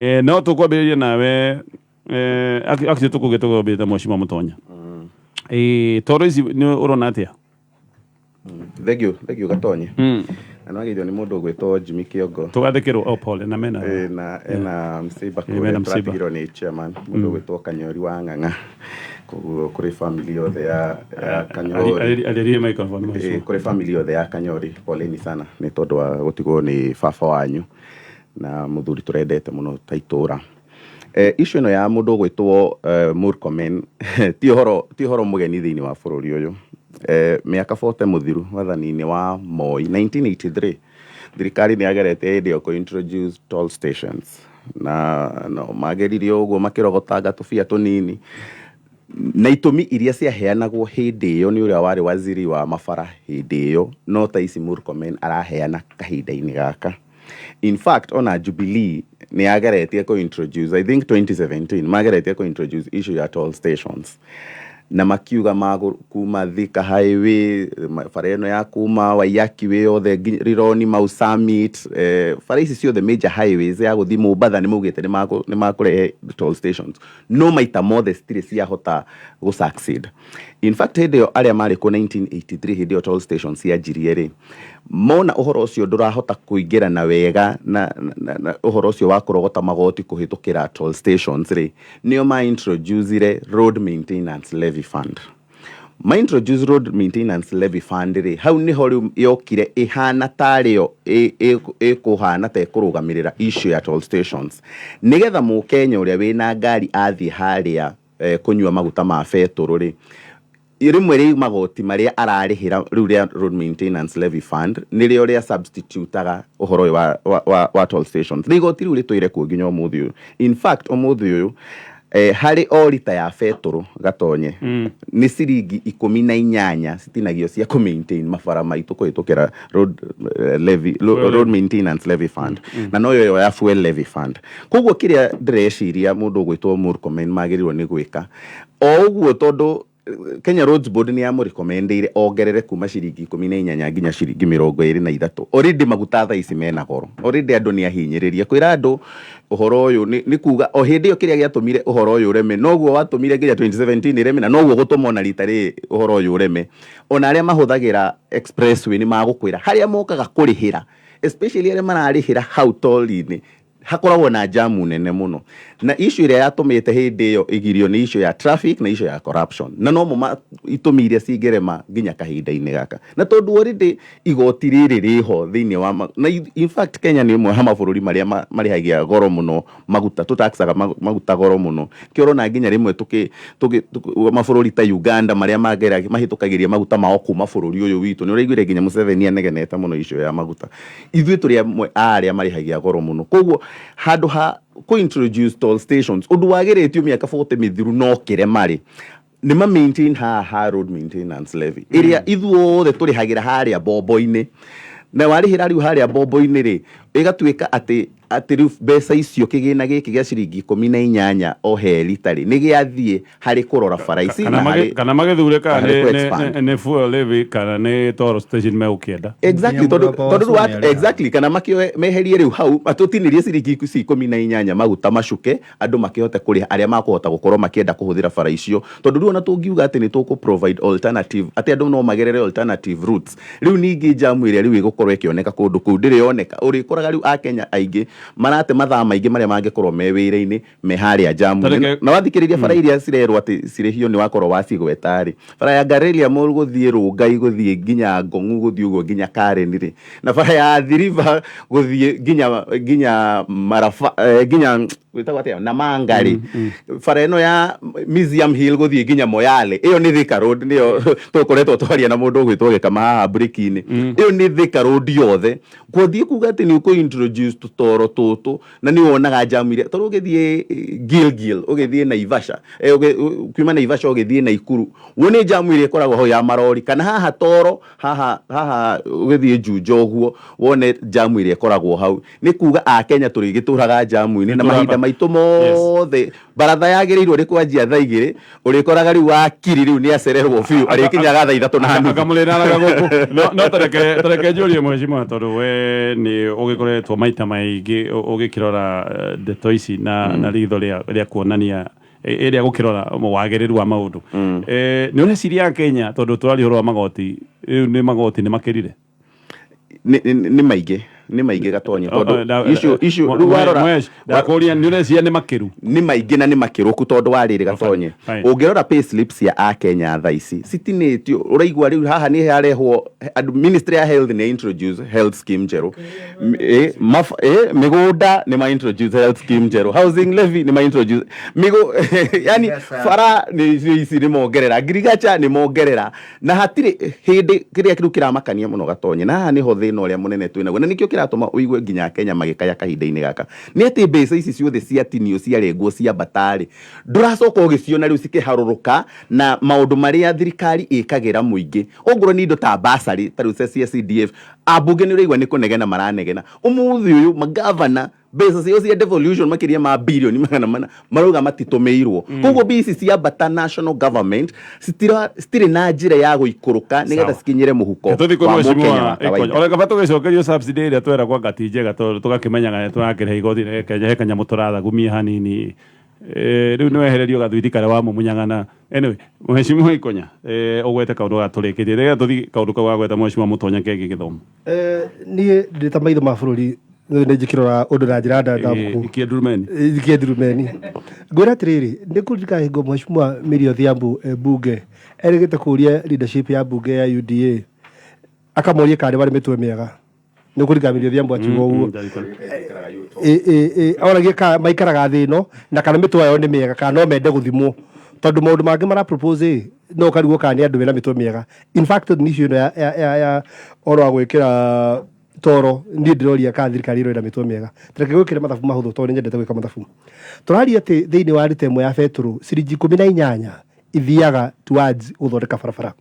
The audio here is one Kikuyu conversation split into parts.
No tũkwambĩrĩria nawe, actually tũkũgĩ tũkwambĩrĩria Mheshimiwa Mũtonya. Toro ici nĩ ũrona atĩa? Thank you, thank you, Gatonye. Na nĩwageithio nĩ mũndũ ũgwĩtwo Jimmy Kĩongo. Tũgathĩkĩrwo, oh, pole na mena. Na ena msiba. Mena kũrĩa msiba. tũratigirwo nĩ chairman, mũndũ ũgwĩtwo Kanyori wa Ng'ang'a. Koguo kũrĩ family yothe ya Kanyori, Arĩrie microphone, Mheshimiwa. Kũrĩ family yothe ya Kanyori, poleni sana nĩ tondũ wa gũtigwo nĩ baba wanyu na mũthuri tũrendete mũno ta itũra. Issue ĩno ya mũndũ ũgwĩtwo Murkomen ti ũhoro mũgeni thĩinĩ wa bũrũri ũyũ. Mĩaka 40 mũthiru wathani-inĩ wa Moi, 1983, thirikari nĩ yageretie hĩndĩ ĩyo kũ introduce toll stations, na no mageririe ũguo makĩrogotanga tũbia tũnini, na itũmi iria ciaheanagwo hĩndĩ ĩyo nĩ ũrĩa warĩ waziri wa mabara hĩndĩ ĩyo no ta ici Murkomen araheana kahinda-inĩ gaka. In fact, ona Jubilee nĩ yageretie kũ introduce, I think 2017 mageretie kũ introduce issue ya toll stations, na makiuga kuma Thika Highway, bara ĩno ya kuma Waiyaki Way yothe Rironi, Mau Summit, bara ici ciothe major highways ya gũthiĩ Mombatha, nĩ maugĩte nĩ makũrehe toll stations, no maita mothe citirĩ ciahota gũ succeed. In fact, hĩndĩ ĩyo arĩa marĩ kuo 1983, hĩndĩ ĩyo toll stations cianjirie rĩ, mona ũhoro ũcio ndũrahota kũingĩrana wega na ũhoro ũcio wa kũrogota magoti kũhĩtũkĩra toll stations rĩ, nĩo ma introducire Road Maintenance Levy Fund. Ma introduce Road Maintenance Levy Fund rĩ, hau nĩho rĩu yokire ĩhana tarĩo ĩkũhana ta ĩkũrũgamĩrĩra issue ya toll stations, nĩgetha mũkenya ũrĩa wĩna ngari athiĩ harĩa kũnyua maguta ma betũrũ rĩ, rĩmwe rĩ magoti marĩa ararĩhĩra rĩu rĩa Road Maintenance Levy Fund nĩrĩo rĩa substitutaga ũhoro ũyũ wa toll stations. Na igoti rĩu rĩtũire kuo nginya ũmũthĩ ũyũ. In fact, ũmũthĩ ũyũ harĩ o rita ya betũrũ, Gatonye, nĩ ciringi 18 citinagio cia kũ maintain mabara maitũ kũhĩtũkĩra road, levy, Road Maintenance Levy Fund, na noyo ĩyo ya Fuel Levy Fund. Koguo kĩrĩa ndĩreciria mũndũ ũgwĩtwo Murkomen magĩrĩirwo nĩ gwĩka o ũguo, tondũ Kenya Roads Board nĩ yamũrekomendeire ongerere kuma ciringi 18 nginya ciringi 23. Already maguta thaa ici mena goro, already andũ nĩ ahinyĩrĩrie. Kwĩra andũ ũhoro ũyũ nĩ kuga o hĩndĩ ĩyo kĩrĩa gĩatũmire ũhoro ũyũ ũreme noguo watũmire nginya 2017 ĩreme, na noguo gũtũma ona rita rĩrĩ ũhoro ũyũ ũreme. Ona arĩa mahũthagĩra expressway nĩ magũkwĩra harĩa mokaga kũrĩhĩra, especially arĩa mararĩhĩra hau toll-inĩ, hakoragwo na jamu nene mũno. Na issue ĩrĩa yatũmĩte hĩndĩ ĩyo ĩgirio nĩ issue ya traffic na issue ya corruption, na no mo itũmi iria cingĩrema nginya kahinda-inĩ gaka. Na tondũ already igoti rĩrĩ rĩho thĩinĩ wa na in fact Kenya nĩ ĩmwe ha mabũrũri marĩa marĩhagia goro mũno maguta, tũtaxaga maguta goro mũno. Kĩo ũrona nginya rĩmwe tũkĩ mabũrũri ta Uganda marĩa magera mahĩtũkagĩria maguta mao kuma bũrũri ũyũ witũ, nĩ ũraiguire nginya Museveni anegenete mũno issue ya maguta. Ithuĩ tũrĩ amwe a arĩa marĩhagia goro mũno. Koguo handũ ha kũ introduce toll stations, ũndũ wagĩrĩtio mĩaka 40 mĩthiru no kĩrema rĩ, nĩ ma maintain haha ha Road Maintenance Levy ĩrĩa ithuothe tũrĩhagĩra harĩa bombo-inĩ. Na warĩhĩra rĩu harĩa bombo-inĩ rĩ, ĩgatuĩka atĩ rĩu mbeca icio, kĩgĩna gĩkĩ gĩa ciringi 18 o he rita rĩ, nĩ gĩathiĩ harĩ kũrora bara ici kana na harĩ kana magĩthure kana harĩ nĩ ku-expand. nĩ fuel levy kana nĩ toll station megũkĩenda. Exactly. Nginya Tondũ mũramba wa tondũ rĩu Sony arĩhaga. Exactly, kana makĩoe meherie rĩu hau, matũtinĩrie ciringi ici 18, maguta macuke, andũ makĩhote kũrĩha arĩa makũhota gũkorwo makĩenda kũhũthĩra bara icio. Tondũ rĩu ona tũngiuga atĩ nĩ tũkũ provide alternative, atĩ andũ no magerere alternative routes, rĩu ningĩ jamu ĩrĩa rĩu ĩgũkorwo ĩkĩoneka kũndũ kũu ndĩrĩ yoneka. Ũrĩkoraga rĩu akenya aingĩ marate mathaa maingĩ marĩa mangĩkorwo me wĩra-inĩ me harĩa jamu. Na wathikĩrĩria bara iria cirerwo atĩ cirĩhio, nĩ wakorwo wacigweta rĩ, bara ya Garelia Mall gũthiĩ Rũngai, gũthiĩ nginya Ngong'u, gũthiĩ ũguo nginya Karen rĩ, na bara ya Athi River gũthiĩ nginya Maraba, nginya gwĩtagwo atĩa, Namanga rĩ, bara ĩno ya Museum Hill gũthiĩ nginya Moyale, ĩyo nĩ Thika Road, nĩyo tũkoretwo twaria na mũndũ ũgwĩtwo Gĩkama haha break-inĩ. Ĩyo nĩ Thika Road yothe. Kwathiĩ kuga atĩ nĩ ũkũ introduce tũtoro tũtũ, na nĩ wonaga jamu iria tondũ ũgĩthiĩ Gilgil, ũgĩthiĩ Naivasha, kuma Naivasha ũgĩthiĩ Naikuru, wone jamu ĩrĩa ĩkoragwo hau ya marori, kana haha toro haha ũgĩthiĩ Juja ũguo, wone jamu ĩrĩa ĩkoragwo hau. Nĩ kuga akenya tũrĩgĩtũraga jamu-inĩ na mahinda maitũ mothe. Baratha yagĩrĩirwo nĩ kwanjia thaa 2, ũrĩkoraga rĩu wakiri rĩu nĩ acererwo biũ, arĩkinyaga thaa 3 na nuthu. Akamũrĩnaraga gũkũ. No tareke njũrie mheshimiwa, tondũ we nĩ ũgĩkoretwo Ũgĩkoretwo maita maingĩ ũgĩkĩrora ndeto ici na ritho rĩa kuonania ĩrĩa gũkĩrora wagĩrĩru wa maũndũ. Nĩ ũreciria Kenya, tondũ tũraria ũhoro wa magoti, rĩu nĩ magoti nĩ makĩrire? Nĩ maingĩ, nĩ maingĩ, Gatonye, tondũ icio rĩu warora Ndakũria, nĩ ũreciria nĩ makĩru? Nĩ maingĩ na nĩ makĩrũku, tondũ wa rĩrĩ, Gatonye, ũngĩrora pay slips cia akenya thaa ici citinĩtio. Ũraigua rĩu haha nĩ harehwo andũ, Ministry ya Health nĩ introduce health scheme njerũ. Mĩgũnda nĩ ma introduce health scheme njerũ, housing levy nĩ ma introduce yani bara nĩ icio ici nĩ mongerera, ngirigacha nĩ mongerera, na hatirĩ hĩndĩ kĩrĩa kĩu kĩramakania mũno, Gatonye. Na haha nĩho thĩna ũrĩa mũnene twĩnaguo, na nĩkĩo kĩratũma ũigue nginya Kenya magĩkaya kahinda-inĩ gaka, nĩ atĩ mbeca ici ciothe ciatinio, ciarengwo, ciambatarĩ, ndũracoka ũgĩciona rĩu cikĩharũrũka na maũndũ marĩa thirikari ĩkagĩra mũingĩ. Ongorwo nĩ indo ta basarĩ, ta rĩu cia CDF, ambunge nĩ ũraigua nĩ kũnegena maranegena ũmũthĩ ũyũ. Magavana mbeca ciao cia devolution makĩria ma birioni 400 marauga matitũmĩirwo. Koguo mbia ici ciambata, national government citirĩ na njĩra ya gũikũrũka nĩgetha cikinyĩre mũhuko Tũthiĩ kwĩ wa mheshimiwa Mũkenya wa kawaida. Ona kaba tũgĩcokerio subsidy ĩrĩa tweragwo anga ti njega, tondũ tũgakĩmenyaga nĩ tũrakĩrĩha igoti, he kanyamũ tũrathagumia hanini. Rĩu nĩ wehererio gathwiti karĩa wamumunyaga. Na anyway, Mheshimiwa Ikonya, ũgwete kaũndũ gatũrĩkĩtie rĩrĩa tũthiĩ kaũndũ kau gagweta Mheshimiwa Mũtonya kegiĩ gĩthomo. Niĩ ndĩ ta maitho ma bũrũri nĩ njĩkĩrora ũndũ na njĩra ndandamũku. Ikia ndurumeni. Ikia ndurumeni. Ngwĩra atĩrĩrĩ, nĩ kũririkana hingo Mheshimiwa Millie Odhiambo bunge erĩgĩte kũria leadership ya bunge ya UDA, akamoria kana nĩ marĩ mĩtwe mĩega. Nĩ kũririkana Millie Odhiambo akiuga ũguo? Oragie kana maikaraga thĩ ĩno na kana mĩtwe yao nĩ mĩega, kana no mende gũthimwo, tondũ maũndũ mangĩ mara propose ĩ no ũkarigwo kana nĩ andũ mena mĩtwe mĩega. In fact, nĩ issue ĩno ya ũhoro wa gwĩkĩra toro, niĩ ndĩroria kana thirikari ĩno ĩna mĩtwe mĩega. Reke gwĩkĩre mathabu mahũthũ, tondũ nĩ nyendete gwĩka mathabu. Tũraria atĩ thĩinĩ wa rita ĩmwe ya betũrũ, ciringi 18 ithiaga towards gũthondeka barabara.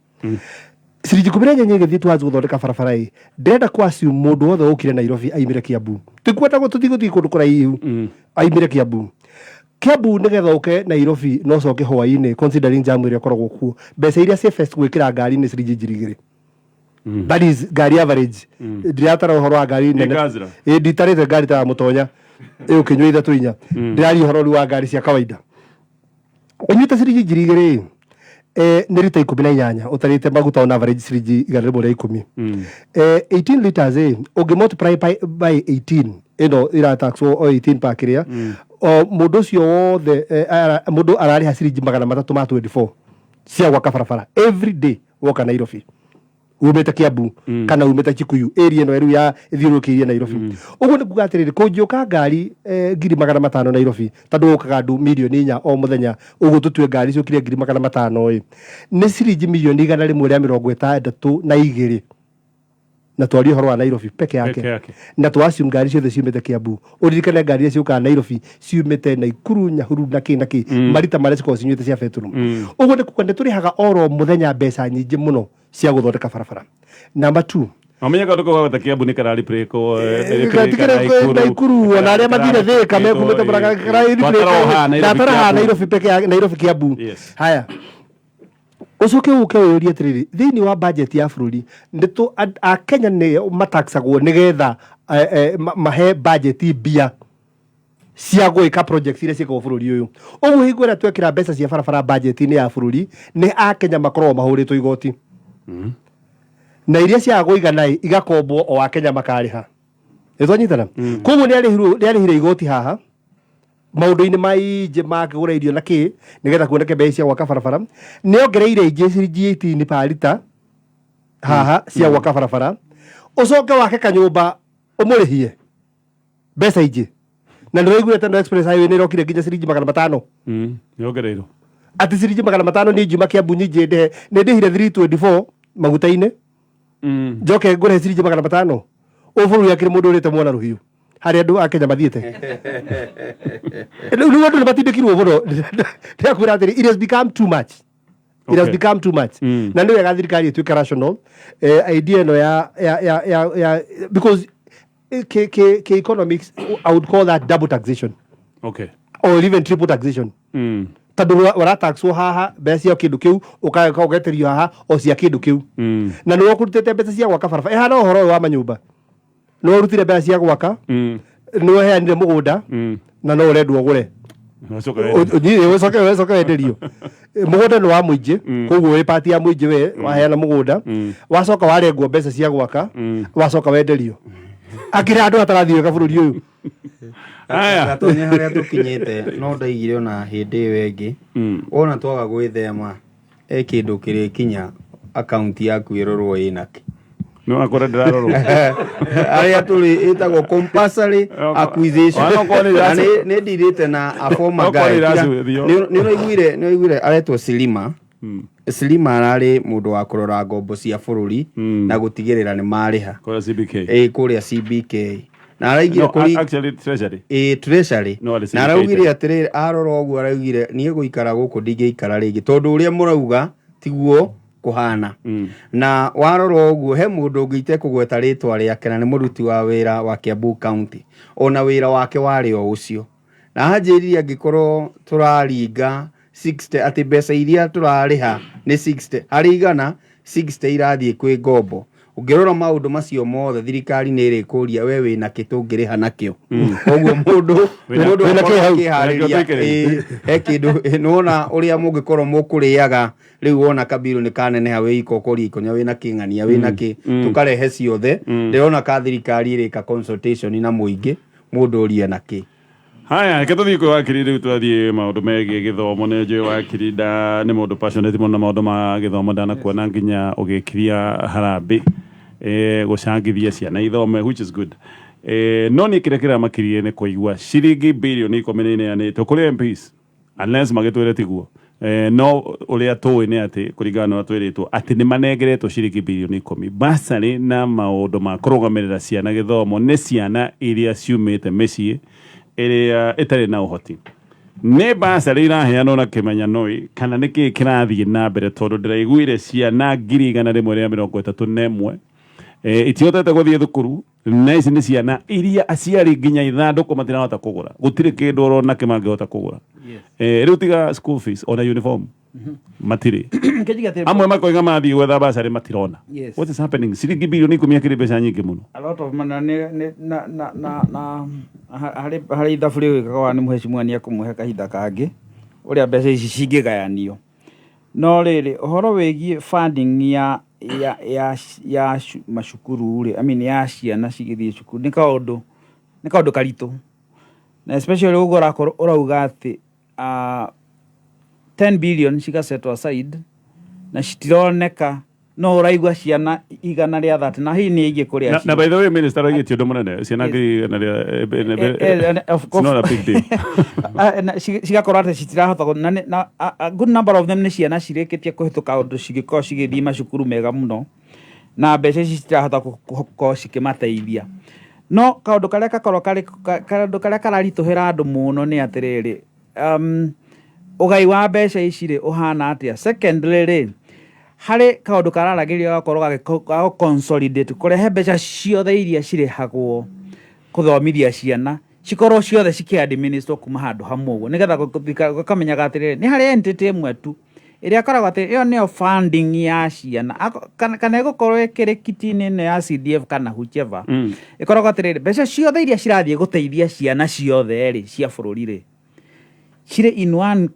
Ciringi 18 ĩgĩthiĩ towards gũthondeka barabara ĩ, ndĩrenda ku assume mũndũ wothe ũkire Nairobi aimire Kiambu, tikuenda tũtigũthiĩ kũndũ kũraihu, aimire Kiambu. Kiambu nĩgetha ũke Nairobi no ũcoke hwaĩ-inĩ, considering jam ĩrĩa ĩkoragwo kuo, mbeca iria safest gwĩkĩra ngari nĩ ciringi 2000. That is ngari average. Ndiratara ũhoro wa ngari nene. Guzzler. Ĩ, nditarĩte ngari ta ya Mũtonya ĩ ũkĩnyua ithatũ inya. Ndĩraria ũhoro rĩu wa ngari cia kawaida. Ũnyuĩte ciringi 2000 ĩ, nĩ rita 18, ũtarĩte maguta on average ciringi 110. 18 liters ĩ, ũngĩ multiply by 18, ĩno ĩrataxwo o 18 per kĩrĩa o mũndũ ũcio wothe, mũndũ ararĩha ciringi 324 cia gwaka barabara every day woka Nairobi umĩte Kiambu kana umĩte Kikuyu, area ĩno rĩu ya ĩthiũrũrũkĩirie Nairobi. Ũguo nĩ kuga atĩrĩrĩ, kũnjũka ngari 500,000 Nairobi, tondũ gũkaga andũ mirioni 4 o mũthenya, ũguo tũtue ngari ciũkire 500,000 ĩ, nĩ ciringi mirioni 162, na twarie ũhoro wa Nairobi peke yake. Peke yake. Na twa assume ngari ciothe ciumĩte Kiambu. Ũririkane ngari iria ciũkaga Nairobi ciumĩte Naikuru, Nyahururu na kĩ na kĩ, marita marĩa cikoragwo cinyuĩte cia betũrũ. Ũguo nĩ kuga nĩ tũrĩhaga oro mũthenya mbeca nyingĩ mũno cia gũthondeka barabara. Number two, Mamenya kaũndũ kau gagweta Kiambu nĩ kararipĩrĩkwo. Naikuru ona arĩa mathire Thika mekumĩte. Ndatara Nairobi peke yake, Nairobi, Kiambu. Haya, ũcoke ũke ũyũrie atĩrĩrĩ, thĩinĩ wa budget ya bũrũri nĩ akenya nĩ mataxagwo nĩgetha mahe budget mbia cia gwĩka projects iria ciĩkagwo bũrũri ũyũ. Ũguo hingo ĩrĩa twekĩra mbeca cia barabara budget-inĩ ya bũrũri, nĩ akenya makoragwo mahũrĩtwo igoti, na iria ciaga kũigana ĩ, igakombwo, o akenya makarĩha. Nĩ twanyitana? Koguo nĩ arĩhire igoti haha maũndũ-inĩ maingĩ ma kũgũra irio na kĩ, nĩgetha kuoneke mbeca cia gwaka barabara. Nĩ ongereire ingĩ ciringi 18 per lita haha cia gwaka barabara. Ũcoke wake kanyũmba ũmũrĩhie mbeca ingĩ, na nĩ ũraiguire Teno Express Highway nĩ ĩrokire nginya ciringi 500. Yongereirwo. Atĩ ciringi 500 niĩ ngiuma Kiambu nyingĩ ndĩhe, nĩ ndĩhire 324 maguta-inĩ, njoke ngũrĩhe ciringi 500. Ũyũ bũrũri akĩrĩ mũndũ ũrĩte mwana rũhiũ harĩa andũ a Kenya mathiĩte rĩu. Andũ nĩ matindĩkirwo mũno. Ndĩrakwĩra atĩrĩ, it has become too much. It has become too much. Na nĩ wega thirikari ĩtuĩke rational. Idea ĩno ya because ke economics, I would call that double taxation or even triple taxation, tondũ ũrataxwo haha mbeca cia kĩndũ kĩu, ũkaga ũgeterio haha o cia kĩndũ kĩu, na nĩ ũkũrutĩte mbeca cia gwaka barabara. Ĩhana ũhoro ũyũ wa manyũmba. Nĩ ũrutire mbeca cia gwaka, nĩ ũheanire mũgũnda, na no ũrendwo ũgũre. Wacoka wenderio. Ũcoke wenderio. Mũgũnda nĩ wa mũingĩ, koguo wĩ pati ya mũingĩ, we waheana mũgũnda, wacoka warengwo mbeca cia gwaka, wacoka wenderio. Akĩrĩ andũ atarathiĩ wega bũrũri ũyũ. Aya. Gatonye harĩa tũkinyĩte, no ndaigire ona hĩndĩ ĩyo ĩngĩ wona twaga gwĩthema e kĩndũ kĩrĩkinya akaunti yaku ĩrorwo ĩnakĩ. No akora ndĩrarorwo. Arĩa tũrĩ ĩtagwo compulsory acquisition. Ona okorwo nĩ Na nĩ ndirĩte na a former Okorwo guy. nĩ iracuthio. Nĩ ũraiguire aretwo Silima. Silima ararĩ mũndũ wa kũrora ngombo cia bũrũri na gũtigĩrĩra nĩ marĩha. Kũrĩa CBK. Ĩ, kũrĩa CBK, na araigire No, kũri actually Treasury. Ĩ, Treasury. No, arĩ Na CBK. araugire atĩrĩrĩ, arora ũguo araugire, niĩ gũikara gũkũ ndingĩikara rĩngĩ tondũ ũrĩa mũrauga tiguo kũhana. Na warora ũguo he mũndũ ũngĩ itekũgweta rĩtwa rĩake, na nĩ mũruti wa wĩra wa Kiambu County, ona wĩra wake warĩ o ũcio, na anjĩrire angĩkorwo tũraringa 60, atĩ mbeca iria tũrarĩha nĩ 60 harĩ igana, 60 irathiĩ kwĩ ngombo. Ũngĩrora maũndũ macio mothe, thirikari nĩ ĩrĩkũria we wĩna kĩ tũngĩrĩha nakĩo. Koguo mũndũ mũndũ Wĩna kĩ akorwo hau? akĩharĩria. Wĩna kĩ tũikĩrĩrie? Ĩ, he kĩndũ nĩwona ũrĩa mũngĩkorwo mũkũrĩaga rĩu, wona kabiru nĩ kaneneha, wĩ iko ũkoria ikonya wĩna kĩng'ania wĩna kĩ tũkarehe ciothe. Ndĩrona ka thirikari ĩrĩka consultation na mũingĩ, mũndũ ũrie na kĩ. Haya, reke tũthiĩ kwĩ wakiri rĩu, twathiĩ maũndũ megiĩ gĩthomo. Nĩ njũĩ wakiri nda nĩ mũndũ passionate mũno na maũndũ ma gĩthomo. Ndanakuona nginya ũgĩkiria harambĩ gũcangithia ciana ithome, which is good. No niĩ kĩrĩa kĩramakirie nĩ kũigua ciringi birioni 10 nĩ ineanĩtwo kũrĩ MPs, unless magĩtwĩre tiguo. No ũrĩa tũĩ nĩ atĩ kũringana na ũrĩa twĩrĩtwo atĩ nĩ manengeretwo ciringi birioni 10 basarĩ na maũndũ ma kũrũgamĩrĩra ciana gĩthomo, nĩ ciana iria ciumĩte mĩciĩ ĩrĩa ĩtarĩ na ũhoti. Nĩ basarĩ iraheanwo na kĩmenyanoi kana nĩ kĩĩ kĩrathiĩ na mbere? Tondũ ndĩraiguire ciana 131,000 itihotete gũthiĩ thukuru, na ici nĩ ciana iria aciari nginya ithandũkũ matirahota kũgũra, gũtirĩ kĩndũ orona kĩ mangĩhota kũgũra. Rĩu tiga school fees, ona uniform matirĩ. Kĩnjiga atĩrĩ, Amwe makoiga mathiĩ gwetha basarĩ matirona. Yes. What is happening? Ciringi birioni 10 akĩrĩ mbeca nyingĩ mũno. A lot of money, na harĩ ithabu rĩgwĩkaga wa nĩ mũhecimiwa nĩ ekũmũhe kahinda kangĩ ũrĩa mbeca ici cingĩgayanio. No rĩrĩ, ũhoro wĩgiĩ funding ya macukuru rĩ, I mean ya ciana cigĩthiĩ cukuru, nĩ kaũndũ karitũ, na especially ũguo ũrakorwo ũrauga atĩ 10 billion ciga set aside na citironeka, no ũraigua ciana 130 na hihi nĩ aingĩ kũrĩa. Na by the way, minister oigĩte ũndũ mũnene, ciana 100 Of It's not a big deal. Ah, na cigakorwo atĩ citirahota na a good number of them nĩ ciana cirĩkĩtie kũhĩtũka ũndũ cingĩkorwo cigĩthiĩ macukuru mega mũno, na mbeca ici citirahota gũkorwo cikĩmateithia. No kaũndũ karĩa gakorwo karĩ kaũndũ karĩa kararitũhĩra andũ mũno nĩ atĩrĩrĩ, ũgai wa mbeca ici rĩ ũhana atĩa? Secondly rĩ, harĩ kaũndũ kararagĩrio gakorwo gagĩ consolidate, kũrehe mbeca ciothe iria cirĩhagwo kũthomithia ciana cikorwo ciothe cikĩ-administer kuma handũ hamwe ũguo, nĩgetha gũkamenyaga atĩrĩrĩ, nĩ harĩ entity ĩmwe tu ĩrĩa ĩkoragwo atĩ ĩyo nĩyo funding ya ciana. Kana ĩgũkorwo ĩkĩrĩ kiti-inĩ ĩno ya CDF kana whichever, ĩkoragwo atĩrĩrĩ, mbeca ciothe iria cirathiĩ gũteithia ciana ciothe rĩ cia bũrũri rĩ, cirĩ in one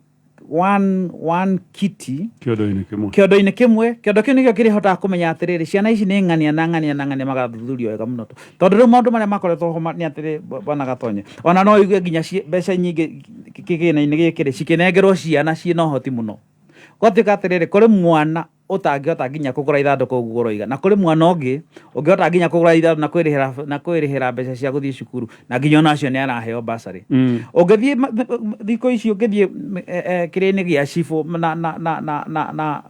kitty. Kĩondo-inĩ kĩmwe. Kĩondo-inĩ kĩmwe. Kĩondo kĩu nĩkĩo kĩrĩhotaga kũmenya atĩrĩrĩ, ciana ici nĩ ng'ania na ng'ania na ng'ania, magathuthurio wega mũno, tondũ rĩu maũndũ marĩa makoretwo ho nĩ atĩrĩ, bwana Gatonye, ona no ũigue nginya mbeca nyingĩ kĩgĩna-inĩ gĩkĩ rĩ cikĩnengerwo ciana ciĩna ũhoti mũno, gwatuĩka atĩrĩrĩ, kũrĩ mwana ũtangĩhota nginya kũgũra ithandũkũ ũguo ũroiga, na kũrĩ mwana ũngĩ ũngĩhota nginya kũgũra ithandũkũ na kwĩrĩhĩra mbeca cia gũthiĩ cukuru, na nginya ona acio nĩ araheo bursary. Ũngĩthiĩ thikũ ici, ũngĩthiĩ kĩrĩa-inĩ gĩa cibũ na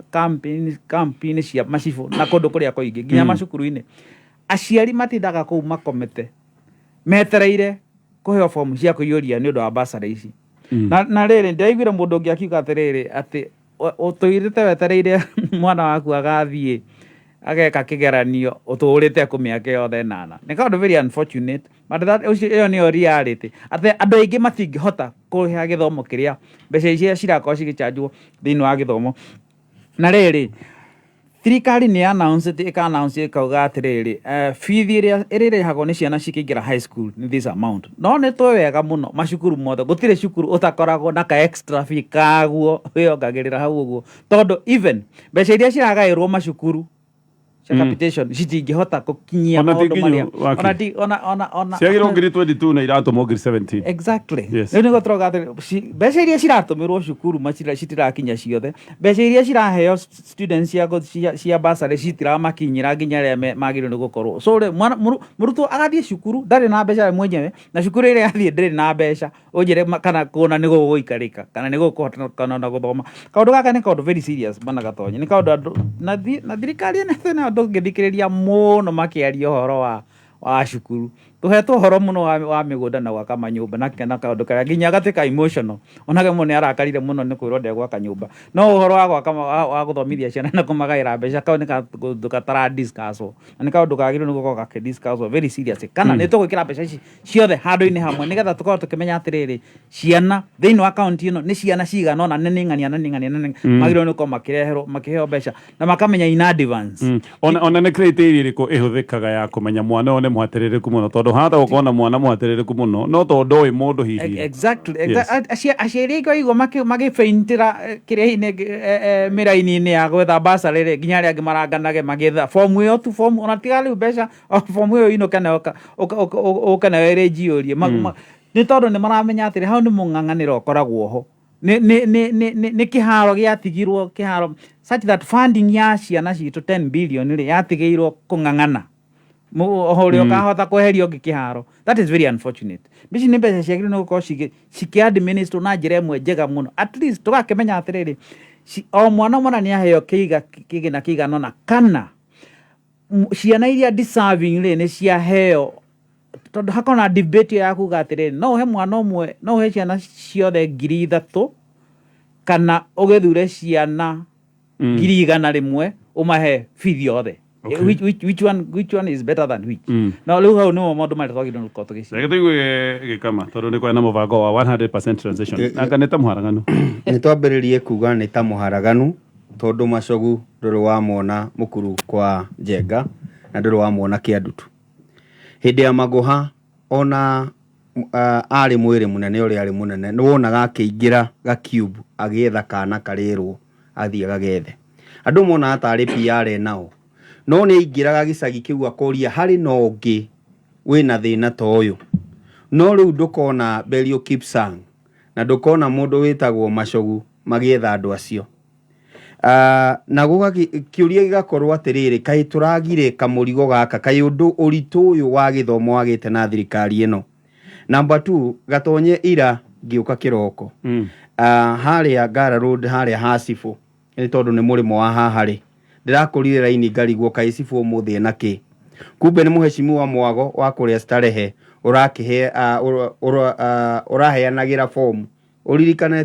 campaign cia macibũ na kũndũ kũrĩa kũingĩ nginya macukuru-inĩ, aciari matindaga kũu makomete metereire kũheo fomu cia kũiyũria nĩ ũndũ wa bursary ici. Na rĩrĩ, ndĩraiguire mũndũ ũngĩ akiuga atĩrĩrĩ, atĩ ũtũirĩte wetereire mwana waku agathiĩ ageka kĩgeranio ũtũrĩte kũ mĩaka yothe ĩnana. Nĩ kaũndũ very unfortunate, but that ũcio ĩyo nĩyo reality, atĩ andũ aingĩ matingĩhota kũrĩha gĩthomo kĩrĩa mbeca iria cirakorwo cigĩchanjwo thĩinĩ wa gĩthomo. Na rĩrĩ, Thirikari nĩ announce ĩka announce ĩkauga atĩrĩrĩ, bithi ĩrĩa ĩrĩrĩhagwo nĩ ciana cikĩingĩra high school nĩ this amount. No nĩ tũĩ wega mũno macukuru mothe gũtirĩ cukuru ũtakoragwo na ka extra fee kaguo wĩongagĩrĩra hau ũguo, tondũ even mbeca iria ciragaĩrwo macukuru cia capitation citingĩhota gũkinyia Ona ti maũndũ marĩa nginyu, Wakiri. ona ti ona ona ona Ciagĩrĩirwo ngiri 22 na iratũmwo ngiri 17. Exactly. Yes. Rĩu nĩguo tũrauga atĩ mbeca iria ciratũmĩrwo cukuru citirakinya ciothe, mbeca iria ciraheo students cia bursary citiramakinyĩra nginya arĩa magĩrĩirwo nĩ gũkorwo. So rĩ mũrutwo agathiĩ cukuru ndarĩ na mbeca we mwenyewe, na cukuru ĩrĩa athiĩ ndĩrĩ na mbeca, ũnjĩre kana kuona nĩ gũgũikarĩka kana nĩ gũkũhota kana ona gũthoma. Kaũndũ gaka nĩ kaũndũ very serious, bwana Gatonye, nĩ kaũndũ andũ na thirikari ĩno ĩno ndũngĩthikĩrĩria mũno makĩaria ũhoro wa cukuru. Tũhetwo ũhoro mũno wa mĩgũnda na gwaka manyũmba na kaũndũ karĩa nginya gatuĩka emotional. Onake mũndũ nĩ arakarire mũno nĩ kwĩrwo ndegwaka nyũmba, no ũhoro wa gwaka wa gũthomithia ciana na kũmagaĩra mbeca, kau nĩ kaũndũ gatara discusswo, na nĩ kaũndũ kagĩrĩirwo nĩ gũkorwo gakĩ discusswo very seriously, kana nĩ tũgwĩkĩra mbeca ici ciothe handũ-inĩ hamwe nĩgetha tũkorwo tũkĩmenya atĩrĩrĩ, ciana thĩinĩ wa kaunti ĩno nĩ ciana cigana ũna, nĩ ng'ania na nĩ ng'ania na nĩ magĩrĩirwo nĩ gũkorwo makĩreherwo makĩheo mbeca na makamenya in advance. Ona nĩ criteria ĩrĩkũ ĩhũthĩkaga ya kũmenya mwana ũyũ nĩ mũhatĩrĩrĩku mũno, tondũ hahota gũkorwo na mwana mũhatĩrĩrĩku mũno no tondũ ndoĩ mũndũ hihi. Exactly. Yes. Aciari aingĩ waigua magĩbeinĩra kĩrĩa-inĩ, mĩraini-inĩ ya gwetha bursary rĩ, nginya arĩa angĩ maranganage magĩetha fomu ĩyo tu, fomu ona tiga rĩu mbeca, o fomu ĩyo ĩinũke nayo ũke nayo ĩrĩ njiũrie. Nĩ tondũ nĩ maramenya atĩrĩ, hau nĩ mũng'ang'anĩro ũkoragwo ho. Nĩ kĩharo gĩatigirwo kĩharo such that funding ya ciana citũ 10 billion rĩ yatigĩirwo kũng'ang'ana ũrĩa ũkahota kweheria ũngĩ kĩharo. That is very unfortunate. Ici nĩ mbeca ciagĩrĩirwo nĩ gũkorwo cikĩ-administer na njĩra ĩmwe njega mũno, at least tũgakĩmenya atĩrĩrĩ, o mwana mwana nĩ aheo kĩiga kĩgĩna kĩigana ũna, kana ciana iria deserving rĩ nĩ ciaheo, tondũ hakorwo na debate ĩyo ya kuga atĩrĩrĩ, no ũhe mwana ũmwe, no ũhe ciana ciothe 3,000 kana ũgĩthure ciana 100,000 ũmahe bithi yothe. Which one is better than which? No rĩu hau nĩmo maũndũ marĩa twagĩrĩirwo nĩ gũkorwo tũgĩciria. Reke tũigue gĩkama, tondũ nĩ kwarĩ na mũbango wa 100% transition. Anga nĩ ta mũharaganu. Nĩ twambĩrĩrie kuga nĩ ta mũharaganu, tondũ macogu ndũrĩ wamona mũkuru kwa Njenga na ndũrĩ wamona Kĩandutu. Hĩndĩ ya Magoha ona arĩ mwĩrĩ mũnene ũrĩa arĩ mũnene, nĩ wonaga akĩingĩra gakiubu agĩetha kana karĩrwo athiĩ agagethe. Andũ monaga tarĩ PR enao, no nĩ aingĩraga gĩcagi kĩu akoria harĩ na ũngĩ wĩna thĩna ta ũyũ. No rĩu ndũkona Belio Kipsang na ndũkona mũndũ wĩtagwo Macogu magĩetha andũ acio. Na kĩũria gĩgakorwo atĩrĩrĩ, kaĩ tũragire kamũrigo gaka, kaĩ ũndũ ũritũ ũyũ wa gĩthomo wagĩte na thirikari ĩno? Number 2, Gatonye, ira ngĩũka kĩroko harĩa Ngara Road, harĩa ha Cibũ, nĩ tondũ nĩ mũrĩmo wa haha rĩ, ndĩrakorire raini ngarigwo kaĩ Cibũ ũmũthĩ ena kĩ. Kumbe nĩ mũhecimiwa Mwago wa kũrĩa Starehe ũrakĩhe ũraheanagĩra fomu. Ũririkane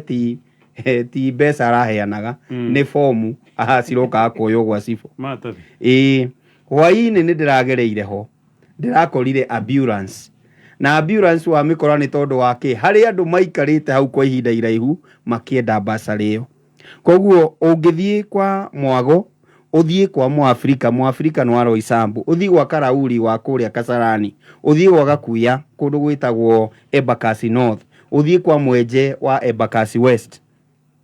ti mbeca araheanaga, nĩ fomu aha cirokaga kuoywo gwa Cibũ. Matathi. Ĩĩ, hwaĩ-inĩ nĩ ndĩragereire ho, ndĩrakorire ambulance, na ambulance wamĩkora nĩ tondũ wa kĩ, harĩ andũ maikarĩte hau kwa ihinda iraihu makĩenda basarĩ ĩyo. Koguo ũngĩthiĩ kwa Mwago, ũthiĩ kwa Mũafrika, Mũafrika nĩ wa Roysambu, ũthiĩ gwa Karauri wa kũrĩa Kasarani, ũthiĩ gwa Gakuya kũndũ gwĩtagwo Embakasi North, ũthiĩ kwa Mwenje wa Embakasi West,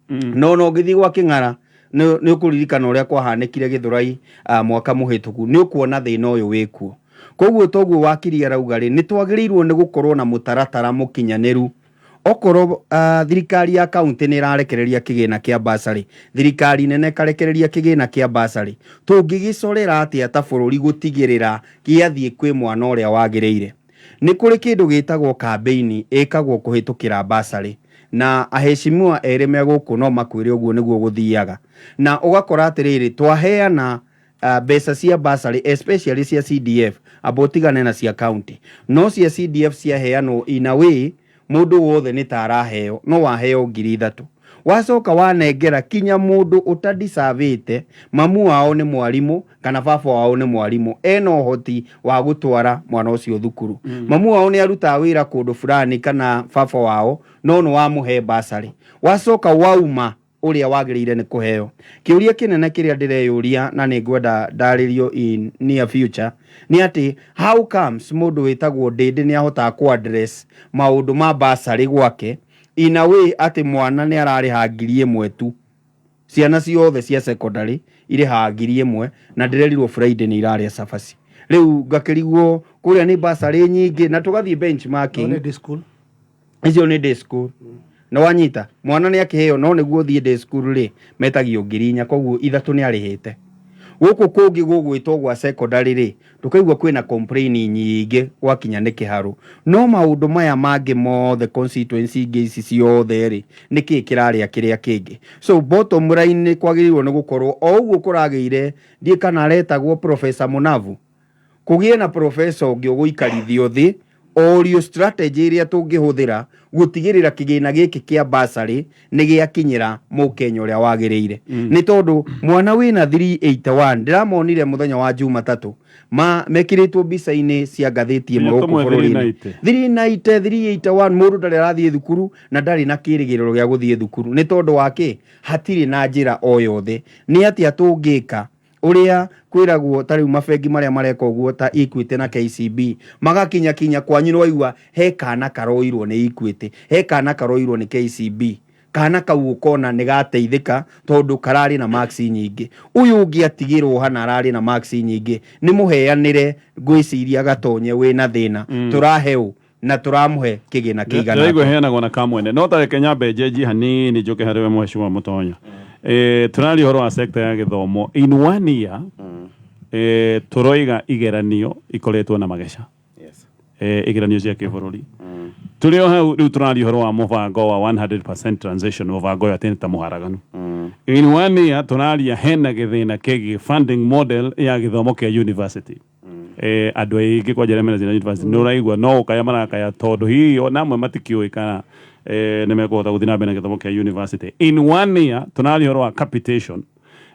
no ũngĩthiĩ gwa Kĩng'ara nĩ ũkũririkana ũrĩa kwahanĩkire Gĩthũrai mwaka mũhĩtũku, nĩ ũkuona thĩna ũyũ wĩkuo. Koguo toguo wakiri arauga rĩ, nĩ twagĩrĩirwo nĩ gũkorwo na mũtaratara mũkinyanĩru. Okorwo thirikari ya kaunti nĩ ĩrarekereria kĩgĩna kĩa basarĩ, thirikari nene ĩkarekereria kĩgĩna kĩa basarĩ, tũngĩgĩcorera atĩa ta bũrũri gũtigĩrĩra gĩathiĩ kwĩ mwana ũrĩa wagĩrĩire? Nĩ kũrĩ kĩndũ gĩtagwo kambĩini ĩkagwo kũhĩtũkĩra basarĩ, na aheshimiwa erĩ me gũkũ no makwĩre ũguo nĩguo gũthiaga. Na ũgakora atĩrĩrĩ, twaheana mbeca cia basarĩ, especially cia CDF, amba ũtigane na cia county, no cia CDF ciaheanwo in a way mũndũ wothe nĩ ta araheo, no waheo 3,000, wacoka wanengera kinya mũndũ ũtadisavĩte, mamu wao nĩ mwarimũ kana baba wao nĩ mwarimũ, ena ũhoti wa gũtwara mwana ũcio thukuru, mamu wao nĩ arutaga wĩra kũndũ fulani kana baba wao, no nĩ wamũhe basarĩ, wacoka wauma. Ũrĩa wagĩrĩire nĩ kũheo. Kĩũria kĩnene kĩrĩa ndĩreyũria na nĩ ngwenda ndarĩrio in near future nĩ atĩ how comes mũndũ wĩtagwo Ndĩndĩ nĩ ahotaga kũ address maũndũ ma bursary gwake in a way atĩ mwana nĩ ararĩha 1000 tu. Ciana ciothe cia secondary irĩhaga 1000 na ndĩrerirwo Friday nĩ irarĩa cabaci. Rĩu ngakĩrigwo kũrĩa nĩ bursary nyingĩ na tũgathiĩ benchmarking. No nĩ day school. Icio nĩ day school. Nĩ wanyita? Mwana nĩ akĩheo no nĩguo ũthiĩ day school rĩ, metagio 4000 koguo ithatũ nĩ arĩhĩte. Gũkũ kũngĩ gũgwĩtwo gwa secondary rĩ, tũkaigua kwĩna complain nyingĩ gwakinya nĩ kĩharũ. No maũndũ maya mangĩ mothe constituency ingĩ ici ciothe rĩ, nĩkĩ kĩrarĩa kĩrĩa kĩngĩ? So bottom line nĩ kwagĩrĩirwo nĩ gũkorwo o ũguo kũragĩire, ndiũĩ kana aretagwo Professor Mũnavu, kũgĩe na professor ũngĩ ũgũikarithio thĩ orio strategy ĩrĩa tũngĩhũthĩra gũtigĩrĩra kĩgĩna gĩkĩ kĩa bursary nĩ gĩakinyĩra mũkenya ũrĩa wagĩrĩire. Nĩ tondũ mwana wĩna 381 ndĩramonire mũthenya wa Jumatatũ ma mekĩrĩtwo mbica-inĩ cia ngathĩti ĩmwe Nginya gũkũ tũmwe bũrũri-inĩ. 390. 390, 381, mũndũ ndarĩ arathiĩ thukuru na ndarĩ na kĩrĩgĩrĩro gĩa gũthiĩ thukuru. Nĩ tondũ wa kĩ? Hatirĩ na njĩra o yothe. Nĩ atĩa tũngĩka ũrĩa kwĩragwo ta rĩu mabengi marĩa mareka ũguo ta Equity na KCB magakinya kinya kwanyu, nĩwaigua he kana karoirwo nĩ Equity, he kana karoirwo nĩ KCB, kana kau ũkona nĩ gateithĩka tondũ kararĩ na marks nyingĩ. Ũyũ ũngĩ atigĩrwo hana ararĩ na marks nyingĩ nĩ mũheanĩre. Ngwĩciria Gatonye wĩna thĩna tũrahe ũ na tũramũhe kĩgĩna kĩigana Ndĩraigua atĩa? Heanagwo na kamwene no tareke nyambe njenjie hanini njoke harĩ we mheshimiwa Mũtonya. Tũraria ũhoro wa sector ya gĩthomo in one year. Tũroiga igeranio ikoretwo na mageca. Igeranio cia kĩbũrũri tũrĩ o hau. Rĩu tũraria ũhoro wa mũbango wa 100% transition, mũbango ũyũ atĩ nĩ ta mũharaganu. In one year tũraria hena gĩthĩna kĩgiĩ funding model ya gĩthomo kĩa university. Andũ aingĩ kwanja arĩa mena thĩna university nĩ ũraigua no ũkaya marakaya tondũ hihi ona amwe matikĩũĩ kana nĩ mekũhota gũthiĩ na mbere na gĩthomo kĩa university. In one year tũraria ũhoro wa capitation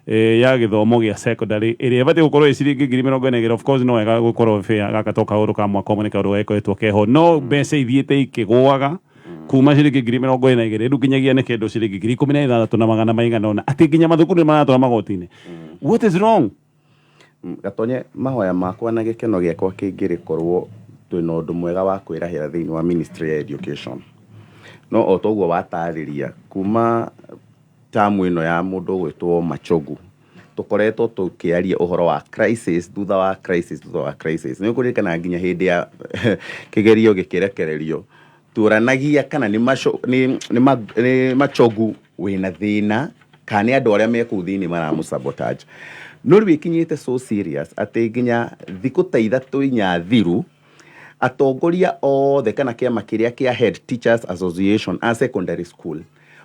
ya gĩthomo gĩa secondary ĩrĩa ĩbatiĩ gũkorwo ĩ ciringi 42,000. Of course no wega gũkorwo fair, gaka to kaũndũ ka mwaka ũmwe, nĩ kaũndũ gagĩkoretwo keho, no mbeca ithiĩte ikĩgũaga kuma ciringi 42,000 rĩu nginyagia nĩ kĩndũ ciringi 16,000 na magana maigana ũna, atĩ nginya mathukuru nĩ maratwara magoti-inĩ. What is wrong? Gatonye, mahoya makwa na gĩkeno gĩakwa kĩngĩrĩkorwo twĩna ũndũ mwega wa kwĩrahĩra thĩinĩ wa ministry ya education, no o toguo watarĩria, kuma tamu ĩno ya mũndũ ũgwĩtwo Machogu tũkoretwo tũkĩaria ũhoro wa crisis thutha wa crisis thutha wa crisis. Nĩ ũkũririkana nginya hĩndĩ ya kĩgerio gĩkĩrekererio tuoranagia kana nĩ maco- nĩ- nĩ ma- nĩ Machogu wĩna thĩna kana nĩ andũ arĩa me kũu thĩinĩ maramũ sabotage. No rĩu ĩkinyĩte so serious atĩ nginya thikũ ta ithatũ inya thiru atongoria othe kana kĩama kĩrĩa kĩa Head Teachers Association a secondary school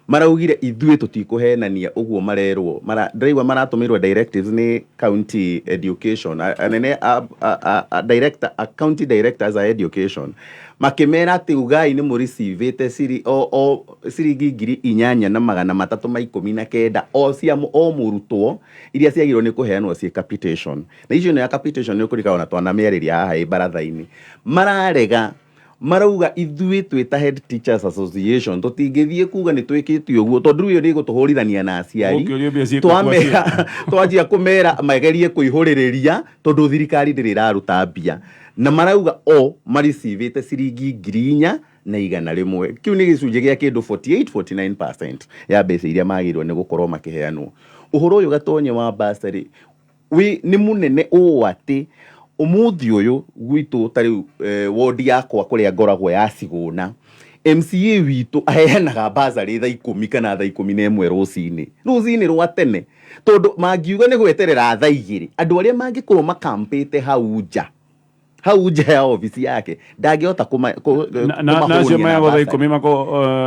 maraugire ithuĩ tũtikũhenania ũguo marerwo mara, ndĩraigua maratũmĩrwo directives nĩ county education anene a director, a county directors a education makĩmera atĩ ugai nĩ mũricivĩte ciri, o ciringi 8319 o cia o mũrutwo iria ciagĩrĩirwo nĩ kũheanwo ciĩ capitation. Na icio nĩ ya capitation, nĩ ũkũririkana ona twanamĩarĩria haha ĩ baratha-inĩ. Mararega, marauga ithuĩ twĩ ta Head Teachers Association tũtingĩthiĩ kuga nĩ twĩkĩte ũguo tondũ rĩu ĩyo nĩ ĩgũtũhũrithania na aciari. Ũngĩũrio mbia ciĩkwo Twamera twanjia kũmera magerie kũihũrĩrĩria tondũ thirikari ndĩrĩ ĩraruta mbia, na marauga o maricivĩte ciringi 4,100. Kĩu nĩ gĩcunjĩ gĩa kĩndũ 48 49% ya mbeca iria magĩrĩirwo nĩ gũkorwo makĩheanwo. Ũhoro ũyũ, Gatonye, wa bursary wĩ nĩ mũnene ũũ atĩ ũmũthĩ ũyũ gwitũ ta rĩu wodi yakwa kũrĩa ngoragwo ya Cigũna, MCA witũ aheanaga bursary thaa 10 kana thaa 11 rũcinĩ, rũcinĩ rwa tene, tondũ mangiuga nĩ gweterera thaa 2, andũ arĩa mangĩkorwo makampĩte hau nja ya obici yake ndangĩhota Na acio kũmahũnia na mayagwo thaa bursary. 10 mako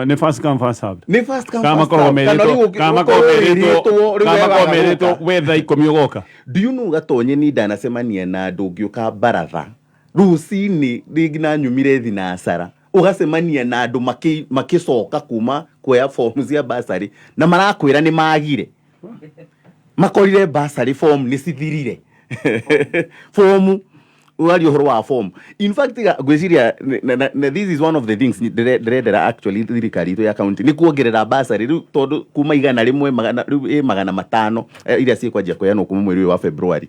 nĩ first come first served. Nĩ first come, Kana first makoragwo served. Kana merĩtwo rĩu kana makoragwo ũkorwo merĩtwo wĩrĩtwo, rĩu kana we makoragwo waga merĩtwo gũka. we thaa 10 ũgoka. Do you know, Gatonye, ni ndanacemania na andũ ngĩũka baratha rũcinĩ rĩngĩ na nyumire thinacara, ũgacemania na andũ makĩcoka kuma kuoya fomu cia bursary na marakwĩra nĩ magire makorire bursary form nĩ cithirire fomu. Waria ũhoro wa form, in fact ngwĩciria this is one of the things ndĩrendera actually thirikari itũ ya county nĩ kuongerera bursary rĩu, tondũ kuma 100 magana rĩu ĩ 500 iria ciĩkwanjia kũheanwo kuma mweri ũyũ wa February.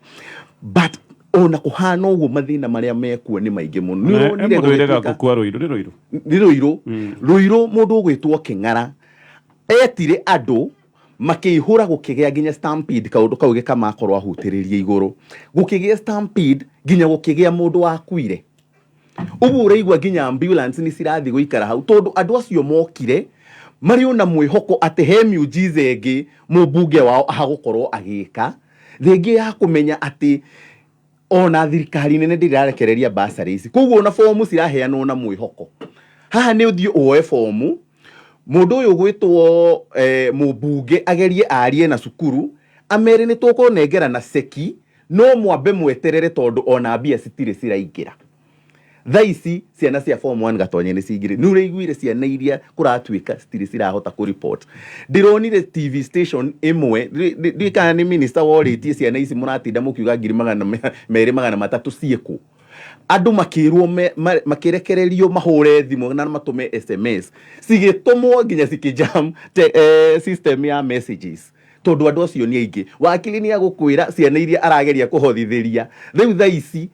But ona kũhana ũguo, mathĩna marĩa mekuo nĩ maingĩ mũno. Nĩ ũronire Mũndũ wĩrega gũgĩtuĩka- gũkua Rũirũ nĩ Rũirũ. Nĩ Rũirũ. Rũirũ, mũndũ ũgwĩtwo Kĩng'ara etire andũ makĩihũra, gũkĩgĩa nginya stampede. Kaũndũ kau gĩkamakorwo ahutĩrĩrie igũrũ, gũkĩgĩa stampede nginya gũkĩgĩa mũndũ wakuire. Ũguo ũraigua nginya ambulance nĩ cirathiĩ gũikara hau, tondũ andũ acio mokire marĩ ona mwĩhoko atĩ he miujiza ĩngĩ mũmbunge wao agũkorwo agĩka, rĩngĩ ya kũmenya atĩ ona thirikari nene ndĩrarekereria basarĩ ici. Koguo ona bomu ciraheanwo na mwĩhoko. Haha nĩ ũthiĩ woe bomu, mũndũ ũyũ gwĩtwo mũmbunge agerie arie na cukuru, amere nĩ tũkũnengera na ceki, no mwambe mweterere tondũ ona mbia citirĩ ciraingĩra. Thaa ici ciana cia form 1, Gatonye, nĩ cingĩrĩ. Nĩ ũraiguire ciana iria kũratuĩka citirĩ cirahota kũ report. Ndĩronire TV station ĩmwe, ndiũĩ kana nĩ minister worĩtie, ciana ici mũratinda mũkiuga 200,300 ciĩkũ? Andũ makĩrwo makĩrekererio mahũre thimũ na matũme SMS, cigĩtũmwo nginya cikĩjam system ya messages, tondũ andũ acio nĩ aingĩ. Wakiri nĩ agũkwĩra ciana iria arageria kũhothithĩria rĩu thaa ici,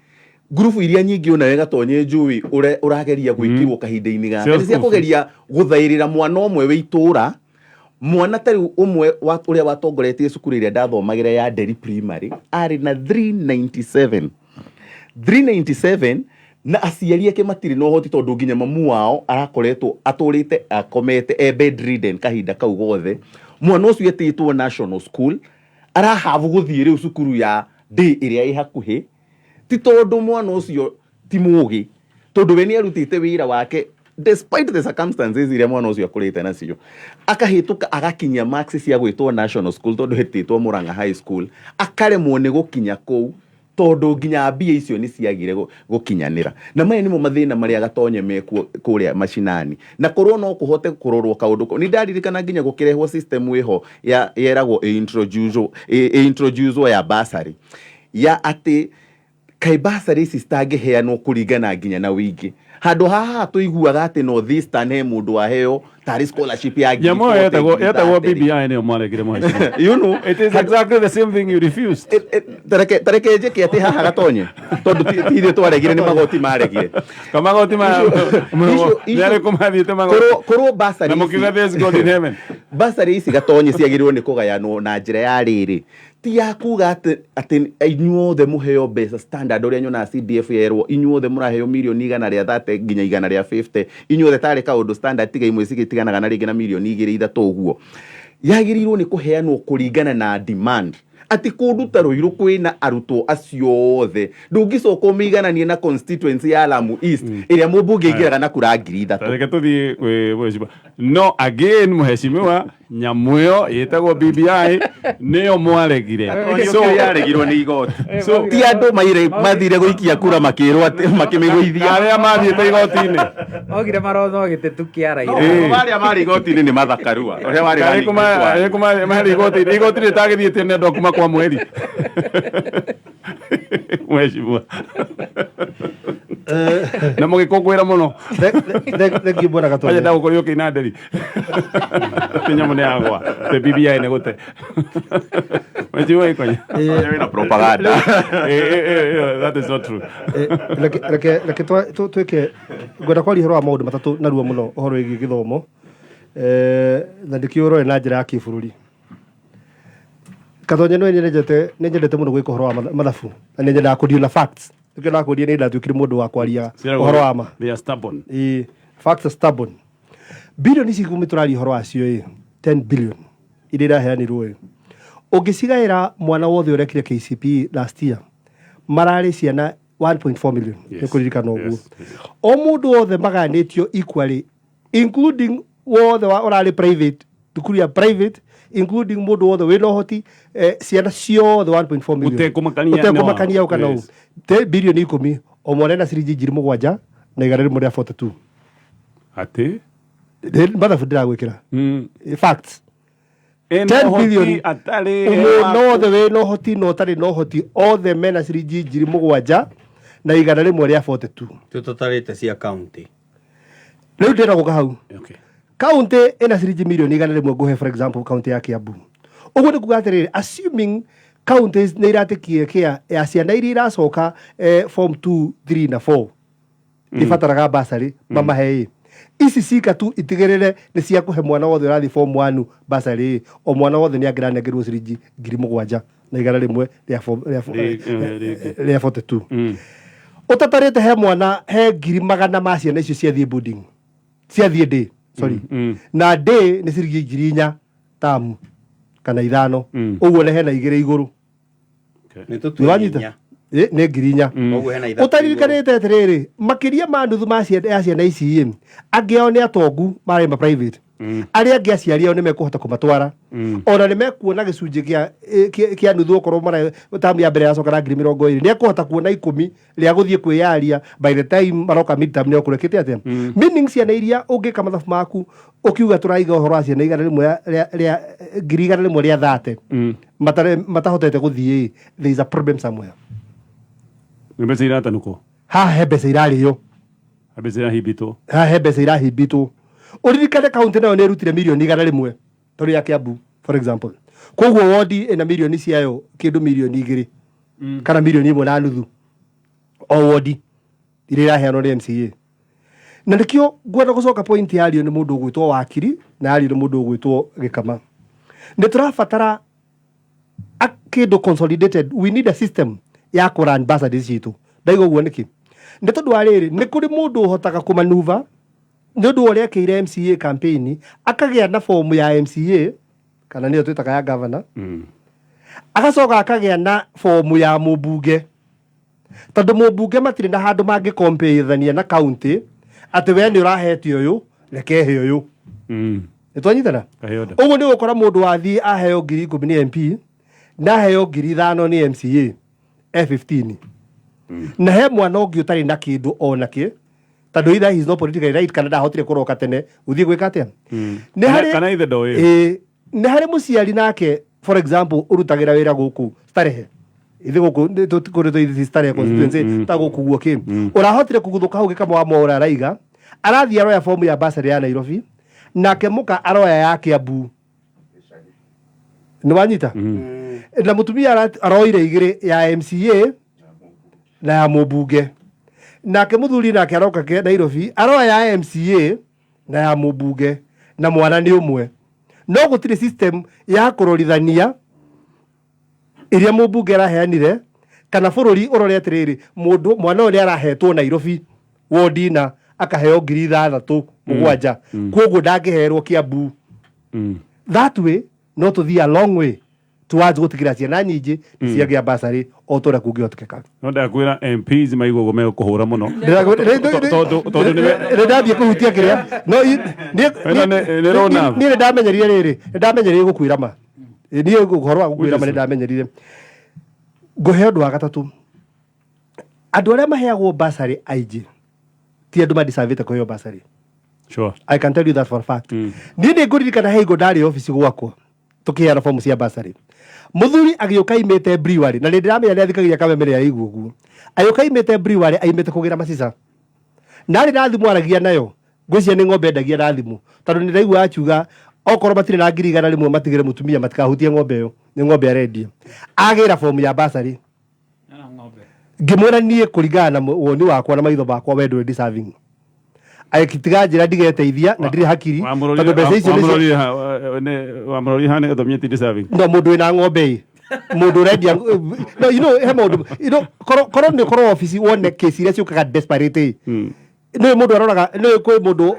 ngurubu iria nyingĩ onawe, Gatonye, njũĩ ũrageria gwĩkĩrwo kahinda-inĩ gaka Cia nĩ cia school. Kũgeria gũthaĩrĩra mwana ũmwe wĩ itũra, mwana ta rĩu ũmwe ũrĩa watongoretie cukuru ĩrĩa ndathomagĩra ya Nderi Primary arĩ na 397 397, na aciari ake matirĩ na ũhoti, tondũ nginya mamu wao arakoretwo atũrĩte akomete e bedridden kahinda kau gothe. Mwana ũcio etĩtwo national school, arahabu gũthiĩ rĩu cukuru ya day ĩrĩa ĩ hakuhĩ. Ti tondũ mwana ũcio ti mũgĩ, tondũ we nĩ arutĩte wĩra wake despite the circumstances iria mwana ũcio akũrĩte nacio, akahĩtũka agakinyia marks cia gwĩtwo national school, tondũ hetĩtwo Murang'a High School, akaremwo nĩ gũkinya kũu tondũ nginya mbia icio nĩ ciagire gũkinyanĩra. Na maya nĩmo mathĩna marĩa, Gatonye, mekuo kũrĩa macinani, na korwo no kũhote kũrorwo kaũndũ kau. Nĩ ndaririkana nginya gũkĩrehwo system ĩho ya yeragwo ĩ-introduce ya bursary, ya atĩ kaĩ bursary ici citangĩheanwo kũringana nginya na ũingĩ. Handũ haha tũiguaga atĩ North Eastern he mũndũ waheo tarĩ scholarship ya ngiri Nyamũ ĩyo 40, yetagwo ngiri yetagwo 30. BBI nĩyo mwaregire, mheshimiwa. You know It is exactly the same thing you refused. Tareke njĩke atĩ haha, Gatonye, tondũ ti ithuĩ twaregire, nĩ magoti maregire. Kamagoti ma nĩ arĩkũ mathiĩte magoti? Korwo bursary Na mũkiuga there is God in heaven. Bursary ici, Gatonye, ciagĩrĩirwo nĩ kũgayanwo na njĩra ya rĩrĩ, ti ya kuga atĩ inyuothe mũheo mbeca standard ũrĩa nyonaga CDF yerwo inyuothe mũraheo mirioni 130 nginya 150, inyuothe tarĩ kaũndũ standard, tiga imwe cigĩtiganaga na rĩngĩ na mirioni igĩrĩ ithatũ ũguo. Yagĩrĩirwo nĩ kũheanwo kũringana na demand, atĩ kũndũ ta Rũirũ kwĩna arutwo acio othe, ndũngĩcoka ũmĩigananie na constituency ya Lamu East ĩrĩa mũmbunge aingĩraga na kura 3000. Reke tũthiĩ kwĩ mheshimiwa. No again, mheshimiwa, nyamũ ĩyo ĩtagwo BBI nĩyo mwaregire. So yaregirwo nĩ igoti. So ti andũ mathire gũikia kura makĩrwo atĩ makĩmĩgũithia. Arĩa mathiĩte igoti-inĩ. Ogire marothwo gĩtĩ tu kĩa Raila. Arĩa marĩ igoti-inĩ nĩ mathakarua ũrĩa warĩ Arĩkũ arĩkũ marĩ igoti-inĩ? Igoti rĩtagĩthiĩte nĩ andũ a kuma kwa mweri, mheshimiwa, na mũgĩkũngũĩra mũno. Thengiũ, bwana Gatonye. Wajenda gũkorio ũkĩina nderi atĩ nyamũ nĩ yagwa, atĩ BBI nĩ gũte, mheshimiwa Ikonya. Wĩna propaganda. That is not true. Reke twĩke, ngwenda kwaria ũhoro wa maũndũ matatũ narua mũno, ũhoro wĩgiĩ gĩthomo. Na ndĩkĩũĩ ũrore na njĩra ya kĩbũrũri. Gatonye, no nĩ nyendete mũno gwĩka ũhoro wa mathabu, na nĩ nyendaga kũdeal na facts. Nĩkĩo ndakũria, nĩ ndatuĩkire mũndũ wa kwaria ũhoro wa ma. They are stubborn. Ĩĩ, facts are stubborn. Bilioni ici 10 tũraria ũhoro wacio ĩ, 10 billion iria iraheanirwo ĩ, ũngĩcigaĩra mwana wothe ũrekire KCPE last year, mararĩ ciana 1.4 million. Nĩ kũririkana ũguo? O mũndũ wothe magayanĩtio equally, including wothe wa ũrarĩ private, thukuru ya private, including mũndũ wothe wĩna ũhoti, ciana ciothe 1.4 million. Ũtekũmakania nĩ wa. Ũtekũmakania ũũ kana ũũ. Bilioni 10, o mwana ena ciringi 7142. Atĩ? Mathabu ndĩragwĩkĩra. Facts. Ena 10 ũhoti, billion. Atarĩ. Mũndũ wothe wĩna ũhoti na ũtarĩ na ũhoti, othe mena ciringi na 142. Tũtatarĩte cia county. Rĩu ndĩrenda gũka hau. Okay. Kaunti ĩna ciringi mirioni 100, ngũhe for example kaunti ya Kiambu. Ũguo nĩ kuga atĩrĩrĩ, assuming counties nĩ iratĩkie kĩa ya ciana iria iracoka form 2, 3 na 4 ibataraga basarĩ, mamahe ĩ ici cika tu itigĩrĩre nĩ cia kũhe mwana wothe ũrathiĩ form 1 basarĩ, o mwana wothe nĩ angĩranengerwo ciringi 7,100 rĩa Rĩngĩ. rĩa 42. Ũtatarĩte he mwana he ngiri magana ma ciana icio ciathiĩ boarding, ciathiĩ day, sorry, na day nĩ ciringi 4,000 tamu kana 5,000. Ũguo nĩ hena 2 igũrũ. Nĩ Nĩ tũtue wanyita? 4,000. Ĩ, nĩ 4,000. Koguo hena 3 igũrũ. Ũtaririkanĩte atĩrĩrĩ, makĩria ma nuthu ma ciana ya ciana ici ĩ, angĩ ao nĩ atongu marĩ ma private, arĩa angĩ aciari ao nĩ mekũhota kũmatwara, ona nĩ mekuona gĩcunjĩ kĩa nuthu. Okorwo mara tamu ya mbere yacoka na 20,000, nĩ ekũhota kuona 10 rĩa gũthiĩ kwĩyaria. By the time maroka midterm nĩ ekũrekĩte atĩa, meaning ciana iria ũngĩka mathabu maku ũkiuga tũraiga ũhoro wa ciana 100 rĩa 130,000 matahotete gũthiĩ, there is a problem somewhere. Nĩ mbeca iratanukwo. Haha he mbeca irarĩo. Mbeca irahimbitwo. Haha he mbeca irahimbitwo. Ũririkane kaunti nayo nĩ ĩrutire mirioni 100 tondũ ya Kiambu for example, koguo wodi ĩna mirioni ciayo kĩndũ mirioni 2 kana mirioni 1.5 o wodi iria iraheanwo nĩ MCA. Na nĩkĩo ngwenda gũcoka point yario nĩ mũndũ ũgwĩtwo Wakiri na yario nĩ mũndũ ũgwĩtwo Gĩkama. Nĩ tũrabatara kĩndũ consolidated. We need a system ya kũrun bursaries citũ. Ndaiga ũguo nĩkĩ? Nĩ tondũ wa rĩrĩ, nĩ kũrĩ mũndũ ũhotaga kũmanuva nĩ ũndũ wa ũrĩa ekĩire MCA campaign, akagĩa na fomu ya MCA kana nĩyo twĩtaga ya governor, agacoka akagĩa na fomu ya mũmbunge, tondũ mũmbunge matirĩ na handũ mangĩkompĩithania na county atĩ we nĩ ũrahete ũyũ, reke he ũyũ. Nĩ twanyitana? Kahĩonda. Ũguo nĩ ũgũkora mũndũ wathiĩ aheo 10,000 nĩ MP na aheo 5,000 nĩ MCA e 15, na he mwana ũngĩ ũtarĩ na kĩndũ ona kĩ, tondũ either he is not politically right kana ndahotire kũroka tene gũthiĩ gwĩka atĩa. Nĩ Kana ithe ndoĩ. Ĩĩ, nĩ harĩ mũciari nake for example ũrutagĩra wĩra gũkũ Starehe, ithe gũkũ kũrĩ tũithi Starehe constituency ta gũkũ guo kĩ ũrahotire kũguthũka hau Gĩkama wa Mwaũra araiga arathiĩ aroya fomu ya bursary ya Nairobi, nake mũka aroya ya Kiambu. Nĩ wanyita? Na mũtumia aroire igĩrĩ, ya MCA na ya mũmbunge. Nake mũthuri nake aroka Nairobi aroya ya MCA na ya mũmbunge, na mwana nĩ ũmwe, no gũtirĩ system ya kũrorithania iria mũmbunge araheanire kana bũrũri ũrore atĩrĩrĩ, mũndũ mwana ũyũ nĩ arahetwo Nairobi wodi na akaheo 6,000 7,000, koguo ndangĩherwo Kiambu. That way no tũthiĩ a long way towards gũtigĩra ciana nyingĩ nĩ ciagĩa basarĩ o ta ũrĩa kũngĩhotekeka. No ndakwĩra MPs maigua ũguo megũkũhũra mũno. Tondũ Nĩ ndathiĩ kũhutia kĩrĩa no Ĩno nĩ rona. Niĩ nĩ ndamenyerire rĩrĩ, nĩ ndamenyerire gũkwĩra ma. Niĩ ũhoro wa gũkwĩra ma nĩ ndamenyerire. Ngũhe ũndũ wa gatatũ. Andũ arĩa maheagwo basarĩ aingĩ ti andũ madecavĩte kũheo basarĩ. I can tell you that for a fact. Niĩ nĩ ngũririkana he hingo ndarĩ obici gwakwa tũkĩheana fomu cia basarĩ, mũthuri agĩũka aimĩte brewery, na nĩ ndĩramenya nĩ athikagĩria Kameme aigua ũguo. Agĩũka aimĩte brewery, aimĩte kũgĩra macica, narĩ na thimũ aragia nayo, ngwĩciria nĩ ng'ombe endagia na thimũ, tondũ nĩ ndaigua akiuga okorwo matirĩ na 100,000 matigĩre mũtumia matikahutie ng'ombe ĩyo, nĩ ng'ombe arendia. Agĩra fomu ya basarĩ, ngĩmwĩra niĩ kũringana na woni wakwa na maitho makwa, we ndũrĩ deserving. Agĩtiga njĩra ndigeteithia na ndirĩ hakiri tondũ mbeca icio Wamũrorire hana gĩthomi ti deserving? No mũndũ wĩna ng'ombe ĩ, mũndũ ũrendia, no he maũndũ korwo nĩ ũkorwo obici wone kesi iria ciũkaga desperate ĩ, nĩ mũndũ aroraga nĩ kwĩ mũndũ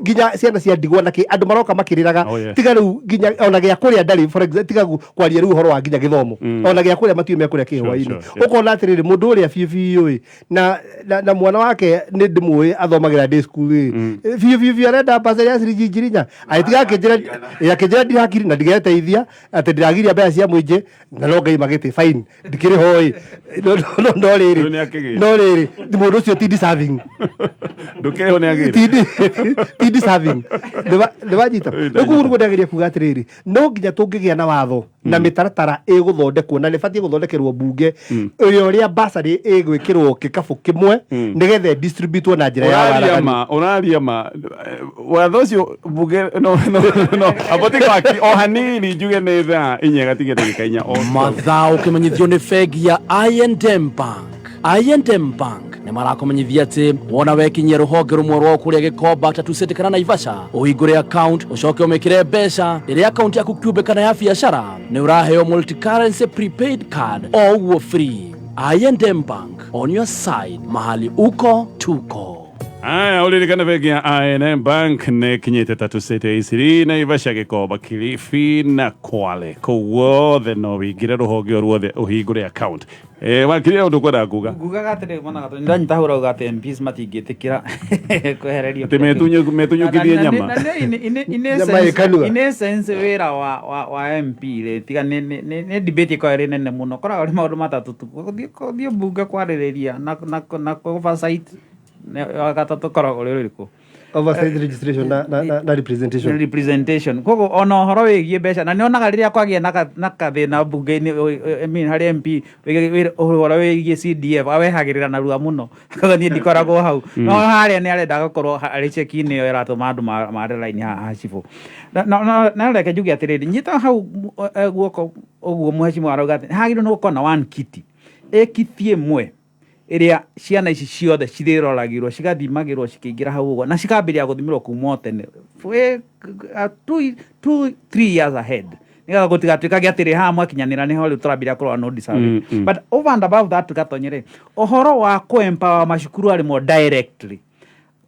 nginya ciana cia ndigwa na kĩ, andũ maroka makĩrĩraga. Tiga rĩu nginya ona gĩa kũrĩa ndarĩ, for example, tiga kwaria rĩu ũhoro wa nginya gĩthomo, ona gĩa kũrĩa matiũĩ mekũrĩa kĩ hwainĩ. Ũkona atĩrĩrĩ, mũndũ ũrĩa biũ biũ ĩ na mwana wake nĩ ndĩmũĩ athomagĩra day school ĩ, biũ biũ biũ arenda bursary ya ciringi 4,000. Agĩtiga akĩnjĩra ndirĩ hakiri na ndigeteithia atĩ ndĩragiria mbeca cia mũingĩ, na no Ngai magĩtĩ fine ndikĩrĩ ho ĩ, no rĩrĩ Rĩu nĩ akĩgĩra. No rĩrĩ, mũndũ ũcio ti deserving. Ndũkehwo nĩ agĩra. Ti deserving. Nĩ wanyita? Rĩu koguo nĩguo ndĩrageria kuga atĩrĩrĩ, no nginya tũngĩgĩa na watho na mĩtaratara ĩgũthondekwo na nĩ ĩbatiĩ gũthondekerwo mbunge ĩrĩa ũrĩa basarĩ ĩgwĩkĩrwo kĩkabũ kĩmwe nĩgetha ĩdistributwo na njĩra ya Ũraria waraganu. ma, ũraria ma. Watho ũcio mbunge no no no abati gwaki o hanini njuge nĩ thaa inya gatigia ndagĩka inya o. Mathaa ũkĩmenyithio nĩ bengi ya I&M Bank. I&M Bank nĩ marakũmenyithia atĩ wona wekinyia rũhonge rũmwe rwao kũrĩa Gĩkomba, Tatu City kana Naivasha, ũhingũre account ũcoke ũmĩkĩre mbeca ĩrĩa account yaku kĩũmbe kana ya biacara, nĩ ũraheo multi-currency prepaid card o ũguo free. I&M Bank, on your side, mahali uko tuko. Aya, ũririkane bengi ya I&M Bank nĩ ĩkinyĩte Tatu City, Isiri, Naivasha, Gĩkomba, Kilifi na Kwale. Kũu guothe no wĩingĩre rũhonge o ruothe ũhingũre account. Wakiri ũndũ ũkwendaga kuga? Ngugaga atĩrĩ, mwana gatũ ndanyita hau ũrauga atĩ MPs matingĩtĩkĩra kwehererio. Atĩ metunyũkithie nyama. Na in Nyama ĩ kanua. In essence wĩra wa MP rĩ, tiga nĩ debate ĩkoragwo ĩrĩ nene mũno, koragwo arĩ maũndũ matatũ tu, gũthiĩ mbunge kwarĩrĩria na oversight, wa gatatũ koragwo ũrĩ ũrĩkũ? Oversight, legislation na representation. Representation. Koguo ona ũhoro wĩgiĩ mbeca na nĩonaga rĩrĩa kwagĩa na kathĩna mbunge-inĩ, I mean, harĩ MP ũhoro wĩgiĩ CDF awehagĩrĩra narua mũno, akauga niĩ ndikoragwo hau, no harĩa nĩ arenda gũkorwo arĩ check-inĩ ĩyo ĩratũma andũ mare line haha cibũ. Na reke njuge atĩrĩrĩ, nyita hau guoko ũguo mheshimiwa arauga atĩ hagĩrĩirwo nĩ gũkorwo na one kitty, ĩ kitty ĩmwe ĩrĩa ciana ici ciothe cirĩroragĩrwo, cigathimagĩrwo cikĩingĩra hau ũguo na cikambĩrĩria gũthimĩrwo kuma o tene, 2, 3 years ahead, nĩgetha gũtigatuĩkage atĩrĩ haha mwakinyanĩra nĩho rĩu tũrambĩrĩria kũrora no deserving. But over and above that, gatonyere ũhoro wa kũ-empower macukuru arĩmwo directly,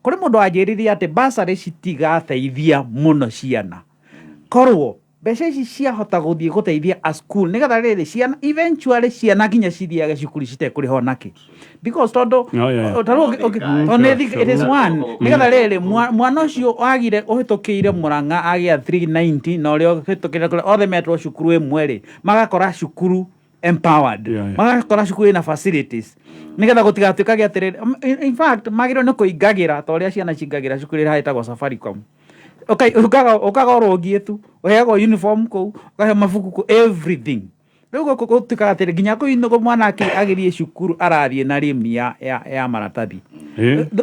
kũrĩ mũndũ wanjĩrire atĩ bursary citigateithia mũno ciana, korwo mbeca ici ciahota gũthiĩ gũteithia a school, nĩgetha rĩrĩ ciana eventually ciana nginya cithiage cukuru citekũrĩha onakĩ, because tondũ ta rĩu tondũ it is one, nĩgetha rĩrĩ mwana ũcio wagire ũhĩtũkĩire Mũrang'a agĩa 390 na ũrĩa ũhĩtũkĩire kũrĩa othe metwo cukuru ĩmwe rĩ, magakora cukuru empowered, magakora cukuru ĩna facilities, nĩgetha gũtigatuĩkage atĩrĩrĩ, in fact magĩrĩirwo nĩ kũingagĩra ta ũrĩa ciana cingagĩra cukuru ĩrĩa ĩtagwo Safaricom. Ũkaga ũrũngiĩ tu, ũheagwo uniform kũu, ũkaheo mabuku kũu, everything. Rĩu gũkũ gũtuĩkaga atĩrĩ nginya kũu mwana agĩthiĩ cukuru arathiĩ na rimu ya maratathi.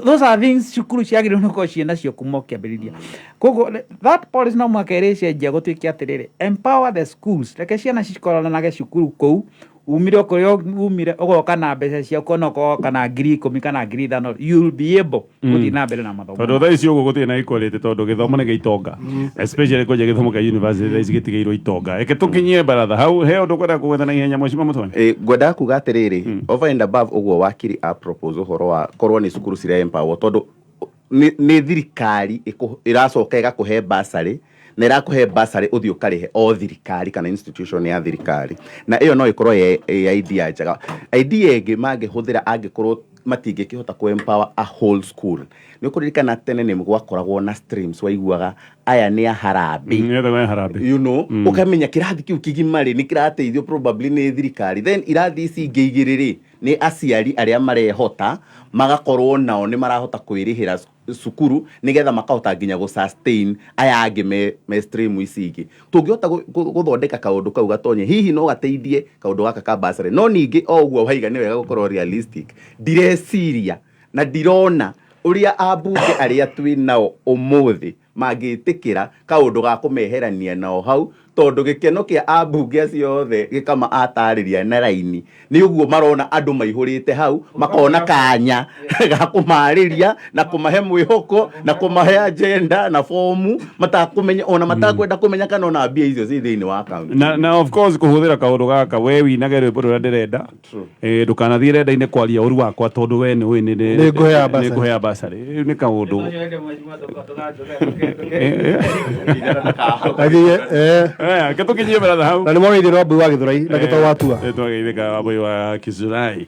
Those are things cukuru ciagĩrĩirwo nĩ gũkorwo ciĩ nacio kuma o kĩambĩrĩria. Koguo that policy no mũhaka ĩrĩcenjia gũtuĩke atĩrĩrĩ, empower the schools, reke ciana cikoranage cukuru kũu, umire o kũrĩa umire, ũgoka na mbeca ciaku, ona ũgoka na 10,000 kana 5,000, you will be able gũthiĩ na mbere na mathomo. Tondũ thaa ici ũguo gũtirĩ na equality, tondũ gĩthomo nĩ gĩa itonga, especially kwanja gĩthomo kĩa university thaa ici gĩtigĩirwo itonga. Reke tũkinyie baratha hau, he ũndũ ũkwenda kũgwetha na ihenya, mheshimiwa Mũtoni? Ngwendaga kuga atĩrĩrĩ, over and above ũguo wakiri a propose ũhoro wa korwo nĩ cukuru cira empower, tondũ nĩ thirikari ĩracoka ĩgakũhe bursary, na ĩrakũhe bursary ũthiĩ ũkarĩhe o thirikari kana institution ya thirikari, na ĩyo no ĩkorwo ĩ idea njega. Idea ĩngĩ mangĩhũthĩra angĩkorwo matingĩkĩhota kũ empower a whole school, nĩ ũkũririkana tene nĩ gwakoragwo na streams, waiguaga aya nĩ a harambee. Nĩgetha we harambee. Ũkamenya kĩrathi kĩu kĩgima rĩ nĩ kĩrateithio probably nĩ thirikari, then irathi ici ingĩ igĩrĩ rĩ nĩ aciari arĩa marehota, magakorwo nao nĩ marahota kwĩrĩhĩra cukuru nĩgetha makahota nginya gũ sustain aya angĩ me stream ici ingĩ. Tũngĩhota gũthondeka kaũndũ kau gatonye, hihi no gateithie kaũndũ gaka ka bursary. No ningĩ o ũguo waiga nĩ wega gũkorwo realistic, ndireciria na ndirona ũrĩa ambunge arĩa twĩ nao ũmũthĩ mangĩtĩkĩra kaũndũ ga kũmeherania nao hau, tondũ gĩkeno kĩa ambunge acio othe gĩkama atarĩria na raini nĩ ũguo marona andũ maihũrĩte hau, makona kanya ga kũmarĩria na kũmahe mwĩhoko na kũmahe agenda na fomu matakũmenya ona matakwenda kũmenya kana ona mbia icio ci thĩinĩ wa account. Na of course kũhũthĩra kaũndũ gaka we winage rwĩmbo rũrĩa ndĩrenda, ndũkanathiĩ renda-inĩ kwaria ũru wakwa tondũ we nĩ ũĩ Nĩ ngũheaga bursary. Nĩ ngũheaga bursary. Rĩu nĩ kaũndũ. Agĩe, Ke tũkinyie baratha hau. Na nĩ mwageithio nĩ Wambui wa Gĩthũrai na Gĩtau wa Tua. Twageithĩka Wambui wa Kisurai.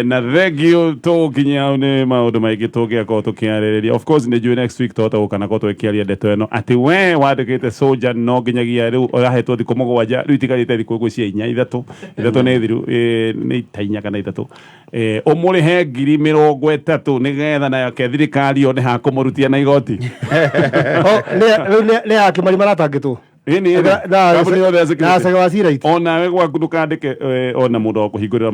Na thengio tũgũkinyia hau nĩ maũndũ maingĩ tũngĩakorwo tũkĩarĩrĩria. Of course nĩ njũĩ next week tũhota gũka na korwo tũgĩkĩaria ndeto ĩno atĩ we wandĩkĩte soldier no nginyagia rĩu ũrahetwo thikũ 7, rĩu itigarĩte thikũ ngwĩciria inya, ithatũ, ithatũ nĩ thiru, nĩ ta inya kana ithatũ, ũmũrĩhe 30,000 nĩgetha nake thirikari yone ha kũmũrutia na igoti. Rĩu nĩ akĩmari maratangĩtwo. Ĩni, kambuni yothe ya security. Na Cege wa Sirite. Onawe gwaku ndũkandĩke ona mũndũ wa kũhingũrĩra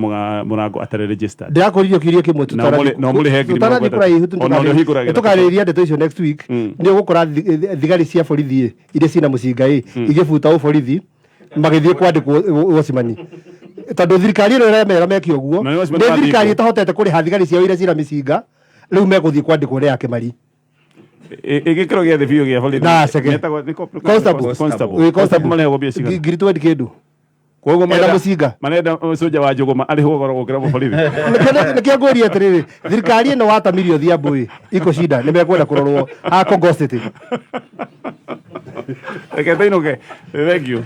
mũrango atarĩ registered. Ndĩrakũririe kĩũria kĩmwe. Na na ũmũrĩhe ngiri tũtanathiĩ 30. Kũraihu. Ona ũrĩa ũhingũragĩra. Tũkarĩrĩria ndeto icio next week. Nĩ ũgũkora thigari cia borithi ĩ, iria ciĩna mũcinga ĩ, igĩbuta ũborithi magĩthiĩ kwandĩkwo wocimani, tondũ thirikari ĩno ĩremera meke ũguo. Na nĩ watchman Nĩ marathiĩ thirikari kuo. ĩtahotete kũrĩha thigari ciao iria ciĩna mĩcinga, rĩu megũthiĩ kwandĩkwo nĩ akĩmari. Gĩkĩro gĩa thĩ biũ gĩa borithi Na Cege. Metagwo- nĩ corporal- Constable. Constable. Ĩ, constable. Marehagwo mbia cigana? Ngiri 20 kĩndũ. Koguo Ena mũcinga. Marenda soja wa njũgũma arĩhwo goro gũkĩra mũborithi. Nĩkĩo ngũria atĩrĩrĩ, thirikari ĩno watamirio Odhiambo ĩ iko shida, nĩ mekwenda kũrorwo ha Congo City. Reke tũinũke, thank you.